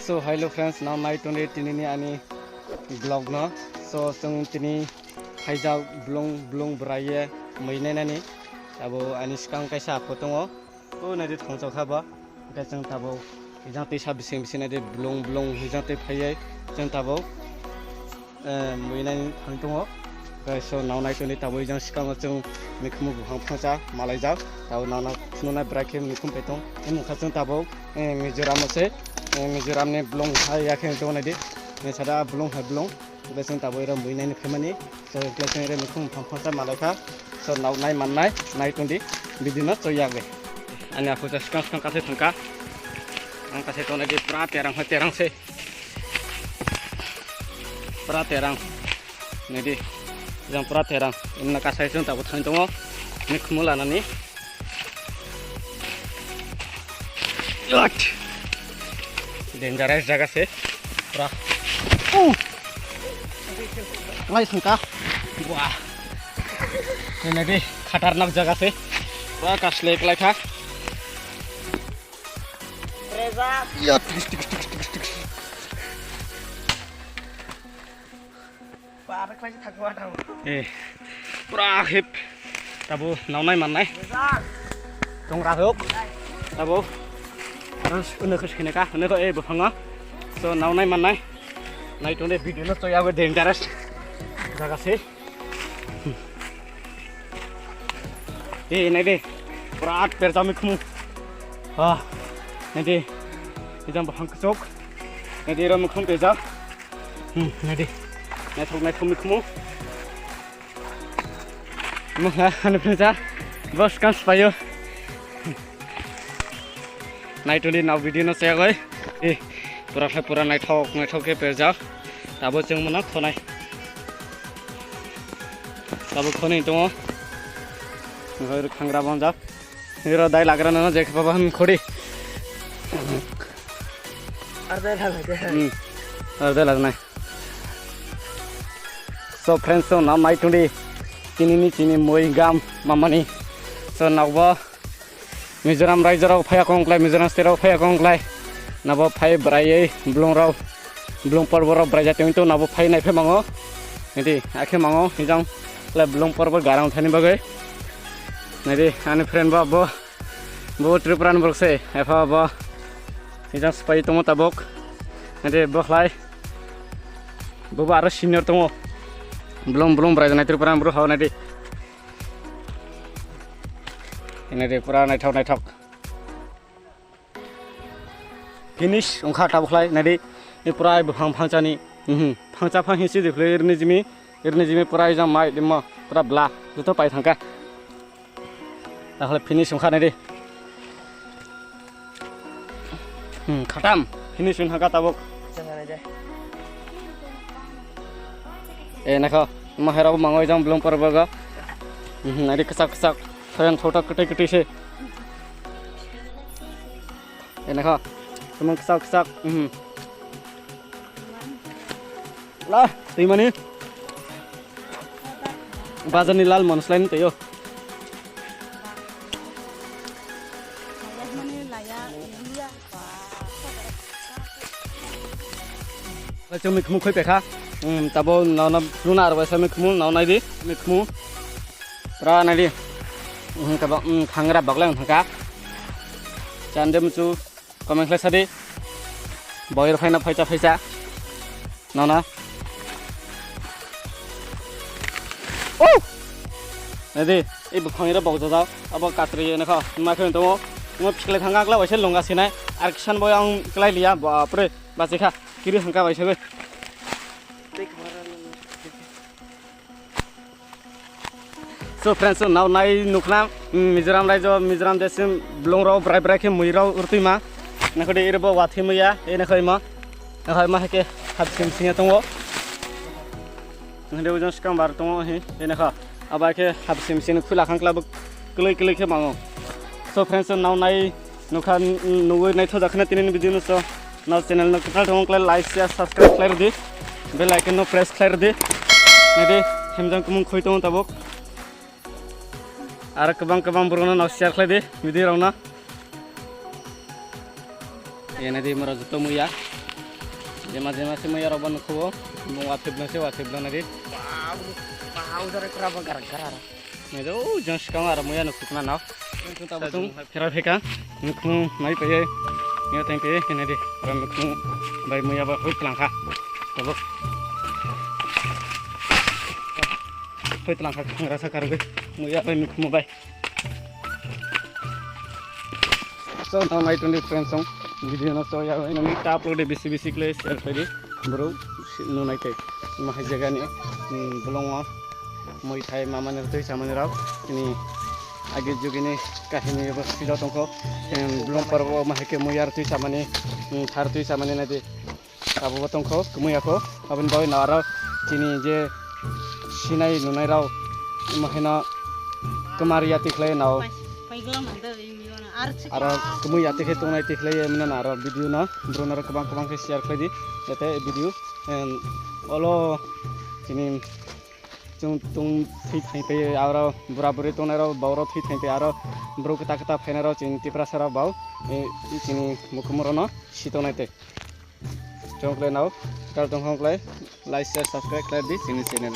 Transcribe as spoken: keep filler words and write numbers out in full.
So hello friends, nang nai tongdi tinini ani vlog no. So chwng tini phaijak blung blung bwraiye mui nainani. Abo ani swkang kaisa apho tongo. O naidi thongchok kha bo. Hwnkhe chwng tabuk hijang twi sa bising bising naidi blung blung hijang twi phaiye chwng tabuk, eh, mui nai thang tongo. Hwnkhe so nang nai tongdi tabuk hijang swkango chwng mikhumu buphang phangsa malaijak. Tabuk nang nang phunuknai bwrai khe mikhum pai tong. Tei nukha chwng tabuk, eh, Mizoram o se, eh, Mizoram ni blung hai ya khe tong naidi. Ni sada blung hai blung. Hwnkhe chwng tabuk oro mui naini phaimani. So hwnkhe chwng oro mikhum buphang phangsa malaikha. So nang nai mannai nai tongdi video no choi yagwi. Ani aphusa swkang swkang kasai thangkha. Ang kasai tong naidi pura terang hai terang se. Pura terang. Naidi. Jang pura terang. Imna kasai chwng tabuk thang tongo. Mikhumu lanani. Yot. Dangerous jaga se. Pura. Uh. Lai thangkha. Wah. Ini naidi khatarnak jaga se. Pura kaslek lai kha. Reza. Yot. Bar khlai se thangma thang. Eh, pura hip. Tabuk nang nai mannai. Reza. Tong ra hok. Tabuk. Aro uno khe sene ka, uno khe, eh, buphango. So nang nai mannai. Nai tongde video no choi yagwi dangerous jaga se. Eh, naidi. Pura perjak mikhumu. Ah, naidi. Ijang buphang kwchuk. Naidi oro mikhumu perjak. Hmm, naidi. Naithok naithok mikhumu. Mungha ani prinsa. Bos kan spayo. Nai tongdi nang video no chayagoi. Eh, pura khe pura naithok naithok khe perjak. Tabuk chwng mano khonai. Tabuk khonai tongo. Nokha oro khangra bonjak. Oro dai lagra nana je khapa bahan khori. Ar dai lagra. Hmm. Ar dai lagra nai. So friends, so nang nai tongdi. Tini ni tini moi gam mamani. So nokbo Mizoram raijorok phaiya kong klai, Mizoram state rok phaiya kong klai. Nabo phai bwraiwi blung rok, blung porbo rok bwraijak tongwi tongo, nabo phai nai phai mango. Nidi, akhe mango, hijang le blung porbo garang thani bagwi. Nidi, ani friend bo, bo, bo Tripura ni borok se, epha bo hijang swpai tongo tabuk. Nidi, bo khlai, bo bo aro senior tongo. Blung, blung bwraijaknai Tripura ni borok hao nidi. Nidi, pura naithok, naithok. Finish wngkha tabuk khlai naidi, ni pura buphang phangchani, mhm, phangcha phang hinsi dikhli irni jimi, irni jimi pura ijang mai dimo, pura bla, joto pai thangkha. Takhwlai finish wngkha naidi. Hmm, khatam, finish wngkha tabuk. Eh, nakho, mahairok mango ijang blung porbo go. Mhm, naidi kwchak kwchak, soyang thotok kwtwi kwtwi se. Ena kha. Tamo ksak ksak. Mhm. La, twi mani. Bazar ni lal mon slai ni twi o. Chwng mikhumu khoi pekha. Um, tabo nono luna arwai sa mikhumu, nono naidi mikhumu. Pura naidi. Um, kaba, um, khangra bagla wng thangka. Chande muchu comment khlai sadi. Boyar phaina phaisa phaisa. Nono. Oh! Naidi, ei buphang ira bokjajak. Abo katrwi nokha. Ma khe tongo. Mo phiklai thangka kla waisa lunga sinai. Ar kisan boy ang klai liya. Bapre. Bachikha, kiri hangka bai sagoi. So friends, so now nai nukna, mm, Mizoram raijo, Mizoram desim blong rao brai brai khe mui rao urtui ma. Nakhode ere bo wathi maya, e nakhoi ma. Nakhoi ma hake hab sim sim tongo. Nakhode ujang skang bar tongo he, e nakha. Aba khe hab sim sim khula khang kla bo kloi kloi khe mango. So friends, so now nai Nukha, n-, nugwi naithojakhna tinini video no so, no channel no kwtal tongkle like, share, subscribe khlai rwdi. Bell icon no press khlai rwdi. Nadi, hemjang kumung khoi tongo tabuk. Aro kwbang kwbang borokno no share khlai di video rokno. Ye nadi moro joto muya. Jema jema se muya rok bo nukhuo. Bung wathip nang se wathip nang nari. Wow, wow, jare kura bo gara gara. Nai do jang skang aro muya nukhuk na no. Chung ta bo chung phera pheka. Nukhung nai paye. Muya tang paye kene di. Aro nukhung bai muya ba hui tlang kha. Tabuk. Hui tlang kha khangra sa karwi. Muya bai nukhung bai. So, now my twenty friends song video no so ya nang ta upload bisi bisi kle share khlai di. Bro, no nai kai. Ma hai jaga ni, hmm, bolong o moi thai mama ni twi samani rok. Ini age jugi ni kahini bo silo tongkho. Em, bolong parbo ma hai ke moi ar twi samani, hmm, thar twi samani nai di. Abo bo tongkho, kumuya kho, aboni bagwi no aro chini je sinai nunai rok, imo haino kwmar ya tikhlai no. Aro kumuya tikhe tongnai tikhlai mano no aro video no, bro no aro kwbang kwbang khe share khlai di, jate video, em, olo chini chung tung thwi thang pe aro bura buri tongnai rok, boro thwi thang pe aro bro kwta kwta phainai rok chini Tiprasa rok bau, e, chini mukhumuro no si tongnai te. Chong khlai nao, kal tong khong khlai, like, share, subscribe khlai di chini channel.